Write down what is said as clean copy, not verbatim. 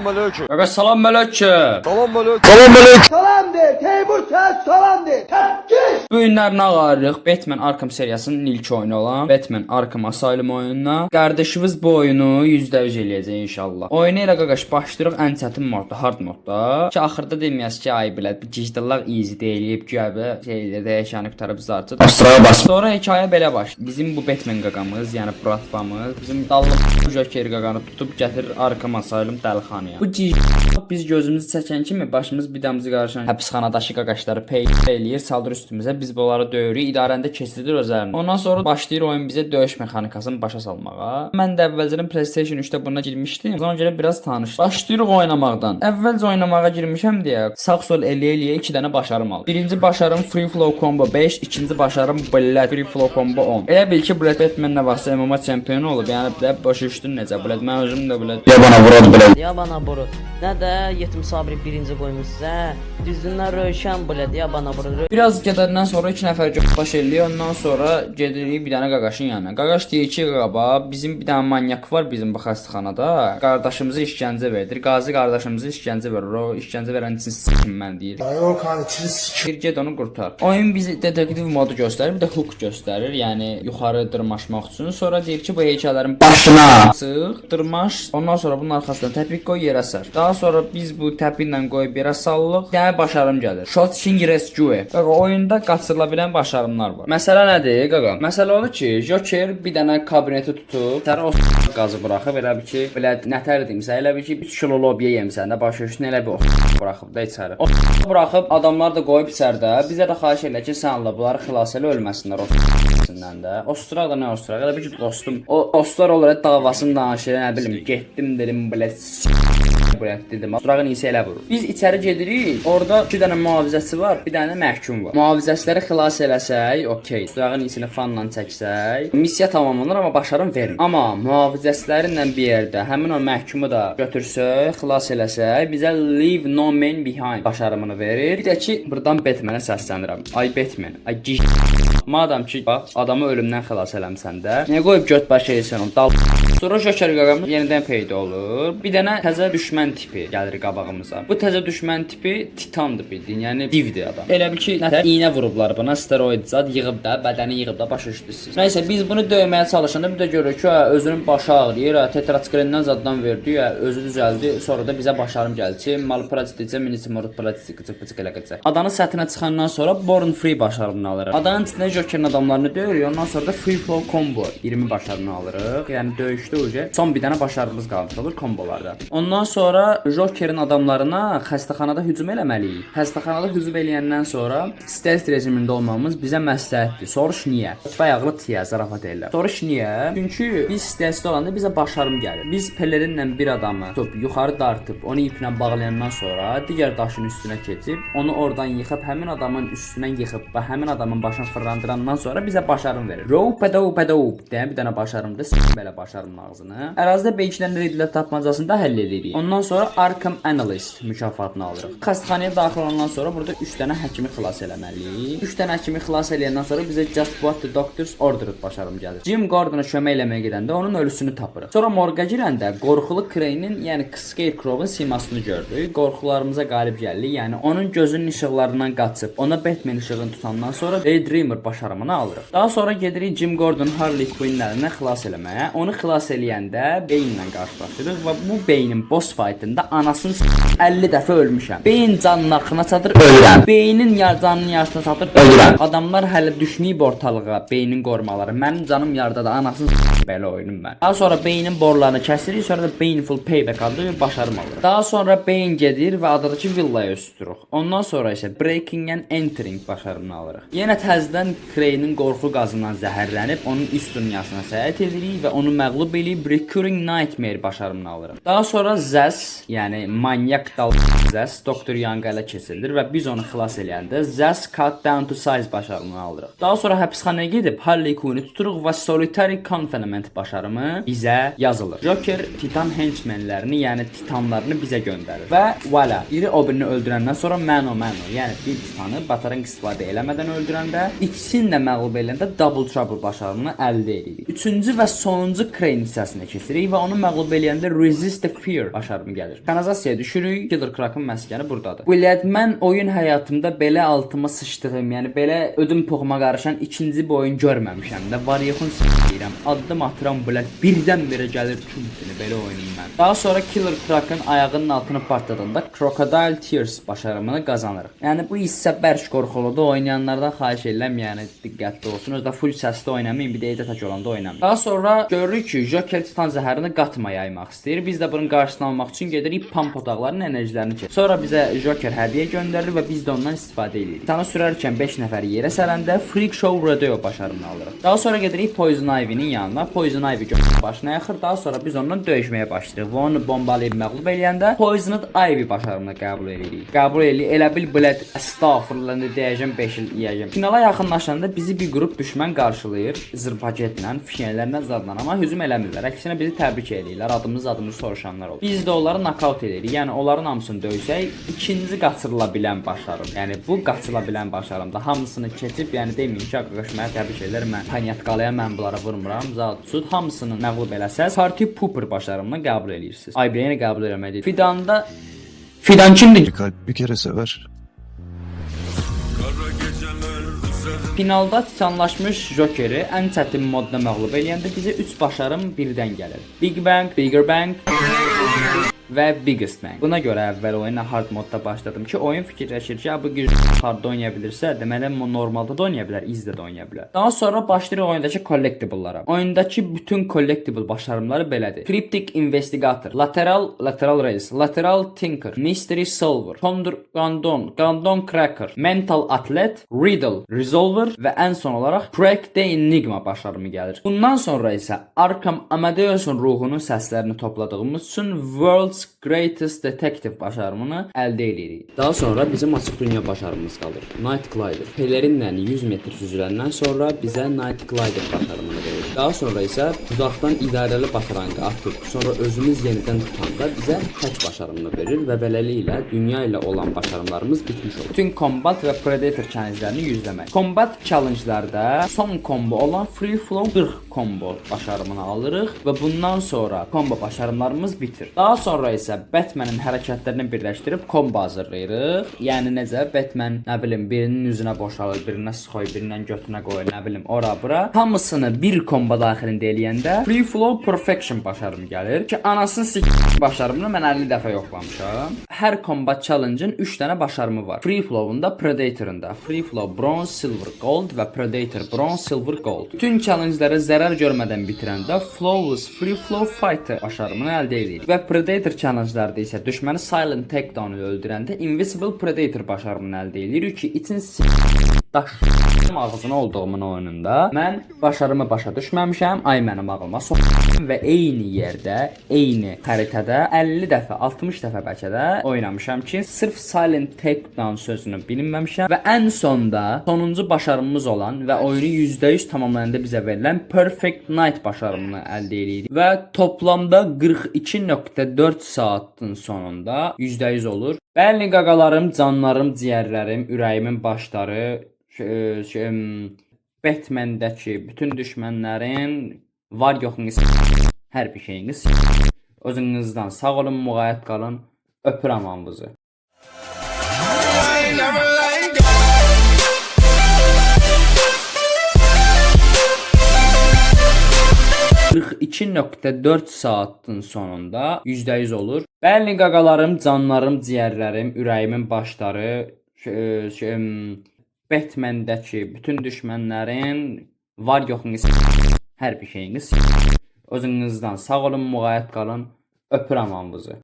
aleyküm. Qaqa, salam aleyküm. Salam aleyküm. Salam aleyküm. Salam de, Teymur sen salam de. Tepkiş. Bu günlər nə ağarırıq? Batman Arkham seriyasının ilk oyunu olan Batman Arkham Asylum oyununa. Qardaşımız bu oyunu %100 eləyəcək inşallah. Oyunu elə, qaqaş, başlayırıq ən çətin modda, hard modda. Ki axırda deməyəs ki, ay bilə, gijdallar easy deyilib, güya belə şey dəyişəni qurtarıb zartı. Astraya bas. Sonra hekayə belə başlayır. Bizim bu Batman qaqamız, yəni bratvamız, bizim dallı Joker qaqanı tutub gətirir Arkham Asylum dəlixanaya. Bu biz gözümüzü çəkən kimi başımız bir damcı qarışan həbsxanadakı qaqaşları pey eləyir, saldır üstümüzə. Biz bunları döyürük, idarəni də kesilir özlərini. Ondan sonra başlayır oyun bizə döyüş mexanikasını başa salmağa. Mən də əvvəlcədən PlayStation 3-də buna girmişdim. Ona görə biraz tanışdım. Başlayırıq oynamaqdan. Əvvəlcə oynamağa girmişəm deyə sağ sol eləyə eləyə iki dənə başarım aldım. Birinci başarım Free Flow Combo 5, ikinci başarım Blade Free Flow Combo 10. Elə bil ki, Blade Batman nə vaxtsa MMA çempionu olub. Yəni belə başa düşdün necə? Blade mən özüm də Blade. Ya bana vurad bile. Ya bana boru. Nə də Yetim Sabri birinci qoymuş sizə. Düzündən Rövşən bilədi ya bana boru. Biraz gedəndən sonra iki nəfər baş eləyir, ondan sonra gedirik bir dənə qaqaşın yanına. Qaqaş deyir ki, qaba, bizim bir dənə manyak var bizim bu xəstəxanada. Qardaşımızı işgəncə verdir. Qazi qardaşımızı işgəncə verir. O işgəncə verən üçün s**im mən deyir. Ay Okan içini sikiyor. Bir get onu qurtar. Oyun bizi detektiv modu göstərir, bir də hook göstərir, yəni yuxarı dırmaşmaq üçün. Sonra deyir ki, bu heykəllərin Başına. çıx, dırmaş. Ondan sonra bunun arxasına təpik qoy, yerə sər. Daha sonra biz bu təpiklə qoyub yerə sallıq. Bir dənə başarım gəlir. Shot King Rescue. Qaqa, oyunda qaçırıla bilən başarımlar var. Məsələ nədir, qaqa? Məsələ odur ki, Joker bir dənə kabineti tutub, səni o qazı buraxıb elə bil ki, belə nətər deyimsə, elə bil ki, 3 kilo lobya yemisən də, başa düşdün, elə bir o buraxıb da içəri. O buraxıb adamlar da qoyub içəridə. Bizə də xahiş elə ki, sən Allah bunları xilas elə, ölməsinlər o içindən də. Osturaq da nə osturaq? Elə bil ki, dostum, o dostlar olur davasını danışır, nə bilim, getdim dedim belə belə dedim. Osturağın iyisi elə vurur. Biz içəri gedirik. Orada iki dənə mühafizəçi var, bir dənə məhkum var. Mühafizəçiləri xilas eləsək, okey. Osturağın iyisini fanla çəksək, missiya tamamlanır, amma başarım vermir. Amma mühafizəçilərinlə bir yerdə həmin o məhkumu da götürsək, xilas eləsək, bizə Leave No Man Behind başarımını verir. Bir də ki, burdan Batman-ə səslənirəm. Ay Batman, ay giş. Madam ki, bax, adamı ölümdən xilas eləmsən də, niyə qoyub göt başı elsən onu? Dal. Sonra Joker qaqamız yenidən peyda olur. Bir dənə təzə düşmən tipi gəlir qabağımıza. Bu təzə düşmən tipi titandır bildiyin, yəni divdir adam. Elə bil ki, nətər iynə vurublar buna, steroid zad yığıb da, bədəni yığıb da, başa düşdünüz siz. Nəysə, biz bunu döyməyə çalışanda bir də görürük ki, hə, özünün başı ağrıyır, hə, tetratsiklin zaddan verdi, hə, özü düzəldi. Sonra da bizə başarım gəldi ki, malpratikcə minisimorut pratik qıcıq qıcıq elə qıcıq. Adanın səthinə çıxandan sonra Born Free başarımını alırıq. Adanın içində Jokerin adamlarını döyürük. Ondan sonra da Free Flow Combo 20 başarımını alırıq. Yəni döyüşdə uje son bir dənə başarımız qalmış olur kombolarda. Ondan sonra Jokerin adamlarına xəstəxanada hücum eləməliyik. Xəstəxanada hücum eləyəndən sonra stealth rejimində olmamız bizə məsləhətdir. Soruş niyə? Tüfək tiyə zarafat eləyirlər. Soruş niyə? Çünki biz stealthdə olanda bizə başarım gəlir. Biz pelerinlə bir adamı tutub yuxarı dartıb onu iplə bağlayandan sonra digər daşın üstünə keçib onu oradan yıxıb həmin adamın üstünə yıxıb və həmin adamın başını fırlandırandan sonra bizə başarım verir. Rope dope dope deyən bir dənə başarımdır. S**tim belə başarımın ağzını. Ərazidə beykilən riddlə tapmacasını da həll edirik. Ondan sonra Arkham Analyst mükafatını alırıq. Xəstəxanaya daxil olandan sonra burada 3 dənə həkimi xilas eləməliyik. 3 dənə həkimi xilas eləyəndən sonra bizə Just What the Doctors Ordered başarım gəlir. Jim Gordona kömək eləməyə gedəndə onun ölüsünü tapırıq. Sonra morqa girəndə qorxulu Crane-in, yəni Scarecrow-un simasını gördük. Qorxularımıza qalib gəldik. Yəni onun gözünün işıqlarından qaçıb ona Batman işığını tutandan sonra Daydreamer başarımını alırıq. Daha sonra gedirik Jim Gordon Harley Quinn-in əlindən xilas eləməyə. Onu xilas eləyəndə Bane-ilə qarşılaşırıq və bu Bane-in boss fight-ında anasını 50 dəfə ölmüşəm. Bane canının axırına çatır, Ölürəm. Beynin yar canının yarısına çatır, Ölürəm. Adamlar hələ düşməyib ortalığa, beynin qorumaları. Mənim canım yarıdadır, anasını belə oyunum mən. Daha sonra beynin borularını kəsirik, sonra da Baneful Payback adlı bir başarım alırıq. Daha sonra Bane gedir və adadakı villaya üstürük. Ondan sonra isə Breaking and Entering başarımını alırıq. Yenə təzədən Crane-in qorxu qazından zəhərlənib onun üst dünyasına səyahət edirik və onu məğlub eləyib Recurring Nightmare başarımını alırıq. Daha sonra Zsasz, yəni manyak dal Zsasz Dr. Young ələ keçirilir və biz onu xilas eləyəndə Zsasz Cut Down to Size başarımını alırıq. Daha sonra həbsxanaya gedib Harley Quinn-i tuturuq və Solitary Confinement başarımı bizə yazılır. Joker Titan henchmenlərini, yəni titanlarını bizə göndərir. Və voilà, biri o birini öldürəndən sonra mano mano, yəni bir titanı batarang istifadə eləmədən öldürəndə, ikisini də məğlub eləyəndə Double Trouble başarımını əldə edirik. Üçüncü və sonuncu Crane hissəsinə keçirik və onu məğlub eləyəndə Resist the Fear başarımını başarımı gəlir. Kanalizasiyaya düşürük. Killer Croc'un məskəni burdadır. Blət, mən oyun həyatımda belə altıma sıçdığım, yəni belə ödüm poxuma qarışan ikinci bir oyun görməmişəm də. Var yoxun s**ləyirəm. Addım atıram, blət, birdən-birə gəlir tüm belə oyunum mən. Daha sonra Killer Croc'un ayağının altını partladanda Crocodile Tears başarımını qazanırıq. Yəni bu hissə bərk qorxuludur. Oynayanlardan xahiş edirəm, yəni diqqətli olsun. Özü də full səsli oynamayın, bir də evdə tək olanda oynamayın. Daha sonra görürük ki, Joker titan zəhərini qatma yaymaq istəyir. Biz də bunun qarşısını almaq üçün gedirik pump otaqlarının enerjilərini keçirik. Sonra bizə Joker hədiyyə göndərir və biz də ondan istifadə edirik. Titanı sürərkən 5 nəfər yerə sərəndə Freak Show Rodeo başarımını alırıq. Daha sonra gedirik Poison Ivy'nin yanına. Poison Ivy başına yaxır. Daha sonra biz ondan döyüşməyə başlayırıq və onu bombalayıb məğlub eləyəndə Poisoned Ivy başarımını qəbul edirik. Qəbul eləyirik. Elə bil blət, əstağfurullah, nə deyəcəm, 5 il yeyəcəm. Finala yaxınlaşanda bizi bir qrup düşmən qarşılayır. Zırh paketlə, fişənglərlə zadla, amma hücum eləmirlər. Əksinə bizi təbrik eləyirlər. Adımızı soruşanlar olur. Biz də onları nokaut edirik. Yəni onların hamısını döysək, ikinci qaçırıla bilən başarım. Yəni bu qaçırıla bilən başarımdır. Hamısını keçib, yəni deməyin ki, qardaş, mənə təbrik edirlər, mən panyatqalaya, mən bunlara vurmuram. Zat sud hamısını məğlub eləsəz, Party Pooper başarımını qəbul eləyirsiniz. Ay, bir yenə qəbul eləmək deyil. Fidanda Fidan kimdir? Kalp bir kere sever. Finalda titanlaşmış Jokeri ən çətin modda məğlub eləyəndə bizə 3 başarım birdən gəlir. Big Bang, Bigger Bang və Biggest Bang. Buna görə əvvəl oyuna hard modda başladım ki, oyun fikirləşir ki, bu güc hardda oynaya bilirsə, deməli normalda da oynaya bilər, easy-də də oynaya bilər. Daha sonra başlayırıq oyundakı collectible-lara. Oyundakı bütün collectible başarımları belədir. Cryptic Investigator, Lateral Lateral Race, Lateral Thinker, Mystery Solver, Thunder Gandon, Gandon Cracker, Mental Athlete, Riddle Resolver və ən son olaraq Crack the Enigma başarımı gəlir. Bundan sonra isə Arkham Amadeus'un ruhunun səslərini topladığımız üçün World's Greatest Detective başarımını əldə edirik. Daha sonra bizim açıq dünya başarımımız qalır. Night Glider. Pelerinlə 100 metr süzüləndən sonra bizə Night Glider başarımını verir. Daha sonra isə uzaqdan idarəli batarangı atıb, sonra özümüz yenidən tutanda bizə tək başarımını verir və beləliklə dünya ilə olan başarımlarımız bitmiş olur. Bütün combat və Predator challenge-lerini yüzləmək. Combat challenge-larda son combo olan Free Flow 40 combo başarımını alırıq və bundan sonra combo başarımlarımız bitir. Daha sonra isə Batman'in hərəkətlərini birləşdirib combo hazırlayırıq. Yəni necə Batman, nə bilim, birinin üzünə boşalır, birinə sıxoy, birindən götünə qoyur, nə bilim, ora bura. Hamısını bir combo daxilində eləyəndə Free Flow Perfection başarımı gəlir ki, anasını sik başarımını mən 50 dəfə yoxlamışam. Hər combat challenge-ın 3 dənə başarımı var. Free Flow-unda, Predator-ında. Free Flow Bronze, Silver, Gold və Predator Bronze, Silver, Gold. Bütün challenge-ləri zərər görmədən bitirəndə Flawless Free Flow Fighter başarımını əldə edirik. Və Predator challenge-larda isə düşməni Silent Takedown ilə öldürəndə Invisible Predator başarımını əldə edirik ki, için daş ağzına olduğumun oyununda mən başarımı başa düşməmişəm. Ay mənim ağlıma sox və eyni yerdə, eyni xəritədə 50 dəfə, 60 dəfə bəlkə də oynamışam ki, sırf Silent Takedown sözünü bilməmişəm və ən sonda sonuncu başarımız olan və oyunu %100 tamamlayanda bizə verilən Perfect Night başarımını əldə edirik və toplamda 42.4 saatın sonunda %100 olur. Bəli, qaqalarım, canlarım, ciyərlərim, ürəyimin başları, şey, Batman'dəki bütün düşmənlərin var yoxunu, hər bir şeyini özünüzdən sağ olun, müğayət qalın. Öpürəm hamınızı. Never let go. 42.4 saatın sonunda %100 olur. Bəli, qaqalarım, canlarım, ciyərlərim, ürəyimin başları, şey, Batman'dəki bütün düşmənlərin var yoxunu, hər bir şeyini özünüzdən sağ olun, müğayət qalın. Öpürəm hamınızı.